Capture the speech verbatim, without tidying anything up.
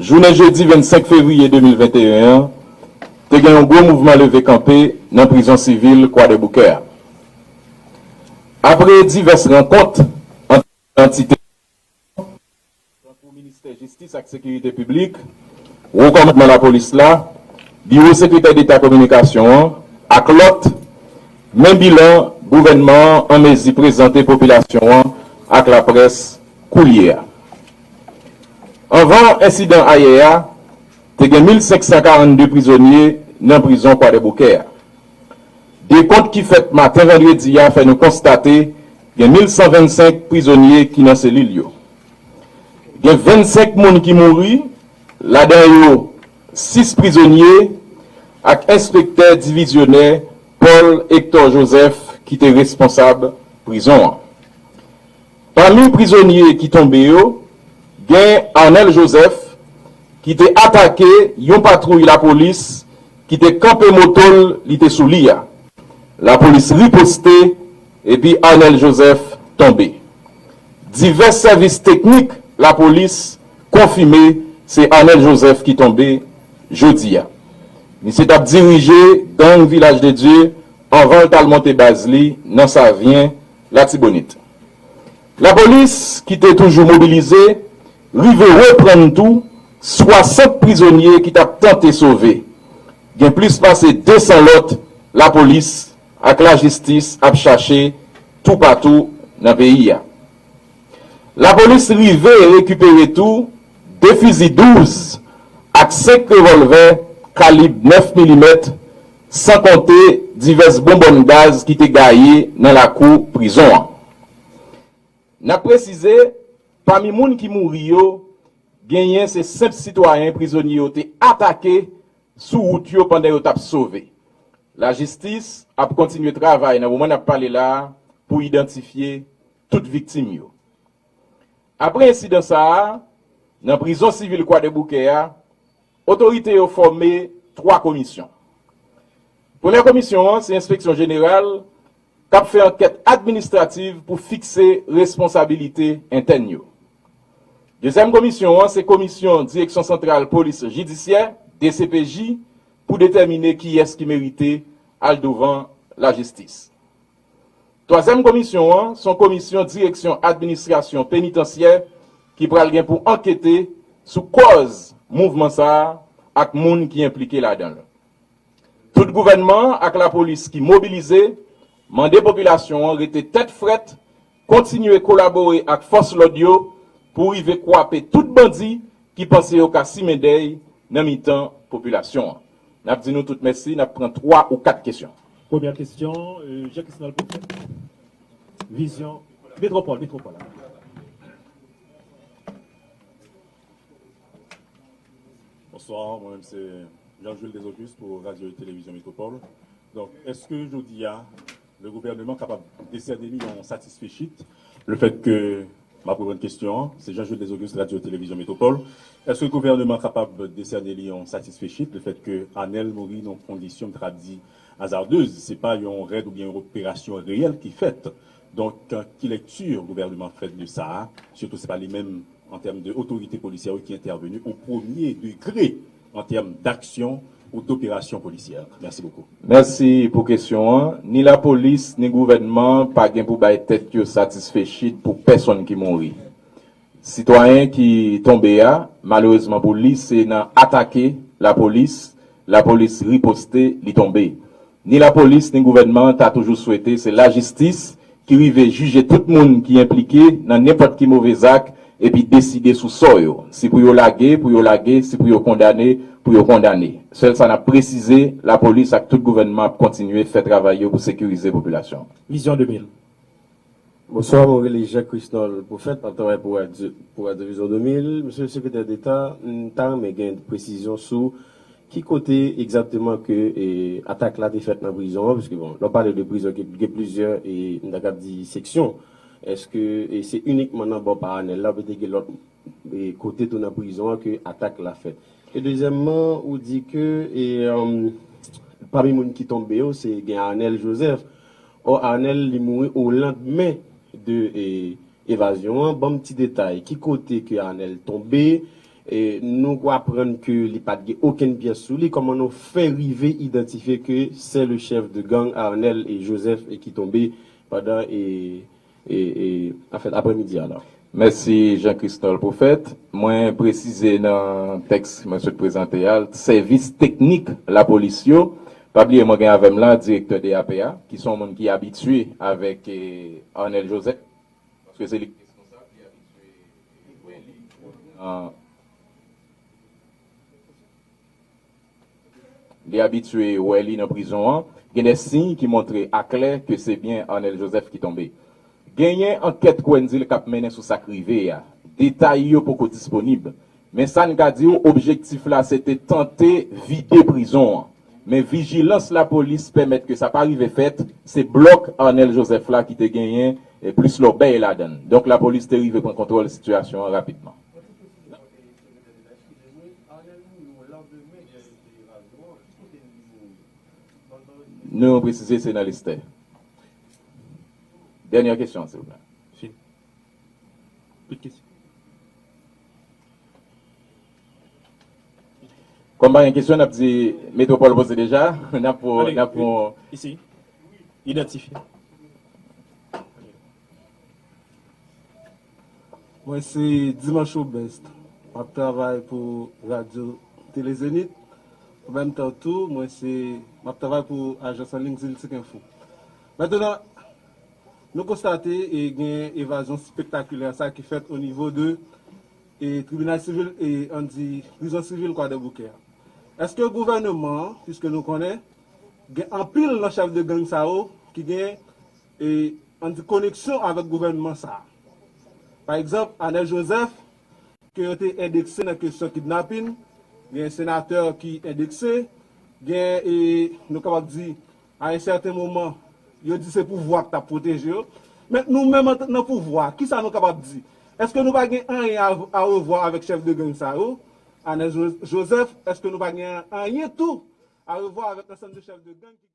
Jounen jedi vennsenk fevriye de mil venteyen an, te gen yon gwo mouvman leve kanpe nan prizon sivil Kwadèboukè a. Apre divès rankont ant antite tankou Ministè Jistis ak Sekirite Piblik, Wo Kòmandman Lapolis la, Biwo Sekretè Deta Kominikasyon an ak lòt, men bilan gouvènman an an mezi prezante popilasyon an ak laprès koulye a. Anvan ensidan ayè a, te gen mil senk san karannde prizonye nan prizon Kwadèboukè a. Dekont ki fèt maten vandredi a fè nou konstate gen mil san vennsenk prizonye ki nan selil yo. Gen vennsenk moun ki mouri, ladan yo sis prizonye ak enspektè divizyonè Paul Hector Joseph ki te responsab prizon an. Pami prizonye ki tonbe yo, gen Arnel Joseph, ki te atake yon patwouy lapolis ki te kanpe moto l li te sou li a. Lapolis riposte, epi Arnel Joseph tonbe. Divès sèvis teknik lapolis konfime se Arnel Joseph ki tonbe jodi a. Misye t ap dirije gang Vilaj de Dye anvan l t al monte baz li nan Savyen, Latibonit. Lapolis, ki te toujou mobilize, rive reprann tou swasant prizonye ki t ap tante sove. Gen plis pase de san lòt lapolis ak lajistis ap chache toupatou nan peyi a. Lapolis rive rekipere tou de fizi douz ak senk revòlvè kalib nèf milimèt, san konte divès bonbòn gaz ki te gaye nan lakou prizon an. N ap presize, pami moun ki mouri yo, genyen se senp sitwayen prizonye yo te atake sou wout yo pandan yo t ap sove. Lajistis ap kontinye travay nan moman n ap pale la a pou idantifye tout viktim yo. Apre ensidan sa a, nan prizon sivil Kwadèboukè a, otorite yo fòme twa komisyon. Premyè komisyon an se enspeksyon jeneral k ap fè ankèt administrativ pou fikse responsabilite entèn yo. Dezyèm komisyon an se komisyon Direksyon Santral Polis Jidisyè, D C P J, pou detèmine kiyès ki merite al douvan lajistis. Twazyèm komisyon an se yon komisyon Direksyon Administrasyon Penitansyè ki pral gen pou ankete sou kòz mouvman sa a ak moun ki enplike ladan l. Tout gouvènman an ak lapolis ki mobilize, mande popilasyon an rete tèt frèt, kontinye kolabore ak fòs lòd yo pou rive kwape tout bandi ki panse yo ka simen dèy nan mitan popilasyon an. N ap di nou tout mèsi, n ap pran twa ou kat kesyon. Premyè kesyon, euh, Jean Christnal Prophète. Vizyon Metropole, Metropole. Bonsoir, mwen menm se Jean-Jules Desaucus pou Radio et Télévision Métropole. Donk, èske jodi a, le gouvènman kapab desène li yon satisfechit, le fèt ke, m ap reprann kesyon an, se Jean-Jules Desaucus, Radio et Télévision Métropole, èske gouvènman kapab desène li yon satisfechit, le fèt ke Arnel mouri nan kondisyon, m ta ka di, azardez, se pa yon rèd oubyen yon operasyon reyèl ki fèt. Donk, ki lèkti gouvènman fè de sa a, sitou se pa li menm an tèm de otorite polisyè yo ki entèveni o premye degre an tèm d'aksyon ou d'opération policière. Merci beaucoup. Mèsi pou kesyon an. Ni lapolis, ni gouvènman pa gen pou bay tèt yo satisfechit pou pèsonn ki mouri. Sitwayen ki tonbe a, malerezman pou li, se nan atake lapolis, lapolis riposte, li tonbe. Ni lapolis, ni gouvènman an ta toujou swete se lajistis ki rive jije tout moun ki enplike nan nenpòt ki move zak epi deside sou sò yo. Si pou yo lage, pou yo lage, si pou yo kondane, pou yo kondane. Sèl sa n ap presize, lapolis ak tout gouvènman ap kontinye fè travay yo pou sekirize popilasyon an. Vizyon de mil. Bonswa, mwen rele Jean Christnal Prophète, m ap travay pou radyo, pou Radyo Vizyon de mil. Mesye Sekretè Deta, m ta renmen gen presizyon sou ki kote egzakteman ke, e, atak la te fèt nan prizon an, paske, bon, lè w pale de prizon, gen, gen plizyè, e, m ta kab di seksyon. Èske, e, se inikman nan bò pa Arnel la, oubyen te gen lòt, e, kote tou nan prizon an ke atak la fèt? E dezyèmman, ou di ke, e, um, pami moun ki tonbe yo, se gen Arnel Joseph. Ò, Arnel, li mouri o landmen de, e, evazyon an. Ban m ti detay. Ki kote ke Arnel tonbe? E nou aprann ke li pa t gen okenn pyès sou li. Kòman nou fè rive idantifye ke c'est le chef de gang Arnel e Joseph e ki tonbe pandan e, e, e, anfèt, aprèmidi a la? Mèsi Jean Christol Prophète. Mwen presize nan tèks mwen sot prezante a, sèvis teknik lapolis yo. Pa bliye mwen gen avè m la direktè D A P a, ki se yon moun ki abitye avèk eh, Arnel Joseph. Paske se li ki responsab, li abitye wè li nan, li abitye wè li nan prizon an. Gen de siy ki montre aklè ke se byen Arnel Joseph ki tonbe. Genyen ankèt Kwendil k ap mennen sou sa k rive a. Detay yo poko disponib. Men sa n ka di w, objektif la se te tante vide prizon an. Men vijilans lapolis pèmèt ke sa pa rive fèt, se blòk Arnel Joseph la ki te genyen eh, plis lòbèy ladan l. Donk, lapolis te rive pran kontwòl sitiyasyon an rapidman. Nou presize se nan Lestè. Dènyè kesyon, silvouplè. Fin. Tout kesyon. Kòm pa gen kesyon, n ap di Metwopòl poze deja, n ap pran, n ap pran. Isi. Idantifye. Mwen se Dimanche Obest. M ap travay pou Radyo Tele Zenith. An menm tan tou, mwen se, m ap travay pou ajans an liy Ziltik Info. Mentnan, nou konstate e gen evazyon spektakilè sa ki fèt o nivo de e tribinal sivil e ann di prizon sivil Kwadèboukè a. Èske gouvènman an, piske nou konnen, gen anpil nan chèf de gang sa yo ki gen e ann di koneksyon avèk gouvènman sa a? Pa egzanp, Arnel Joseph, ke yo te endekse nan kesyon kidnapin, gen senatè ki endekse, gen, e, nou kapab di, a yon sèten moman, yo di se pouvwa k t ap pwoteje yo. Men nou menm an tan nan pouvwa, kisa nou kapab di? Èske nou pa gen anyen a, a revwa avèk chèf de gang sa yo? Arnel Jo- Joseph, èske nou pa gen anyen tou a revwa avèk ansanm de chèf de gang ki